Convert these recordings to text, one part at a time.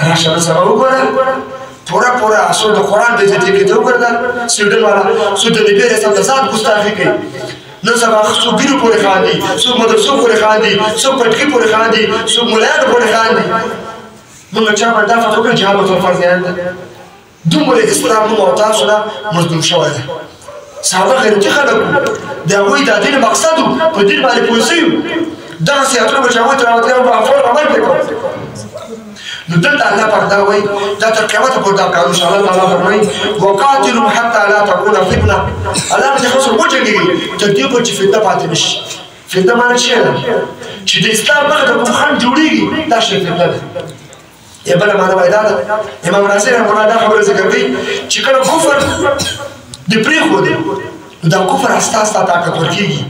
راشه نن سبا وګوره پوره پوره څو د قرآن بې عزتي کوي، ته وګوره دا سویډن والا څو د نبي علیه السلام د ذات ګستاخي کوي. نن سبا څوک ږیرو پورې خاندي، څوک مدرسو پورې خاندي، څوک پټکي پورې خاندي، څوک ملایانو پورې خاندي. موږ چا باندې دا فتوا کړې جهاد ورته فرض عین ده؟ دومره اسلام موږ او تاسو نه مظلوم شوی دی. صحابه غیرتي خلک وو، د هغوی دا دین مقصد و، په دین باندې پوه سوي وو. دغسې آیتونه به چې هغوی ته راوتلي هغوی به فور عمل پرې کوو. نو دلته الله پاک دا وایي، دا تر قیامته پورې دا قانون شو. الله تعالی فرمایي وقاتلوا حتی لا تکون فتنه. الله په دې خلکو سره وجنګېږي تر دې پورې چې فتنه پاتې نه شي. فتنه معنی څه ده؟ چې د اسلام مخې ته کوم خنډ جوړېږي دا شی فتنه ده. یا بله معنی وایي دا ده، امام رازي رحمه الله دا خبره ذکر کوي چې کله کفر دې پرېښودې نو دا کفر استا استا طاقتور کېږي،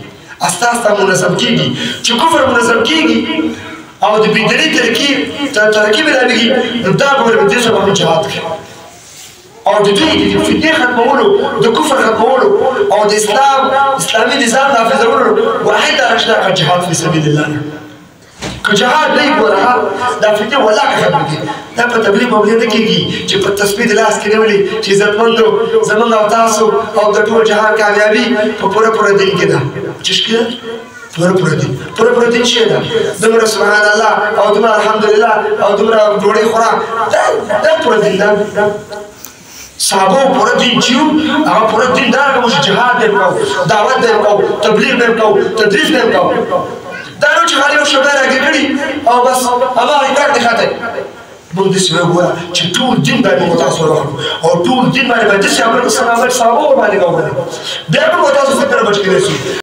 استا استا منظم کېږي. چې کفر منظم کېږي او د بېدینۍ ترکیب ملاوېږي نو دا به ورته دې سره هم جهاد کوي. او د دوی د فتنې ختمولو، د کفر ختمولو او د اسلام اسلامي نظام نافذولو واحد لاره چې دا جهاد فی سبیل الله ده. که جهاد نه وي ګوره دا فتنې ولاکه ختمېږي. دا په تبلیغ مبلغ نه کېږي چې په تسبیح د لاس کې نیولې چې عزتمندو زمونږ او تاسو او د ټول جهان کامیابي په پوره پوره دین کې ده. چې ښه ده پوره پوره دین، پوره پوره دین شی ده. دومره سبحان الله او دومره الحمدلله او دومره ډوډۍ خوره دا پوره دین ده. صحابو پوره دین چې وو هغه پوره دین دا رقم چې جهاد به یې کوو، دعوت به یې کوو، تبلیغ به یې کوو، تدریس به یې کوو. دا نو چې خالي یو شوبه راګیر کړي او بس هماغه کار دې ختم. موږ داسې وګوره چې ټول دین باندې موږ تاسو واخلو او ټول دین باندې باید داسې عمل وکړو څنګه عمل صحابو ورباندې کوو، بیا به موږ تاسو فکر بچ کړی شو.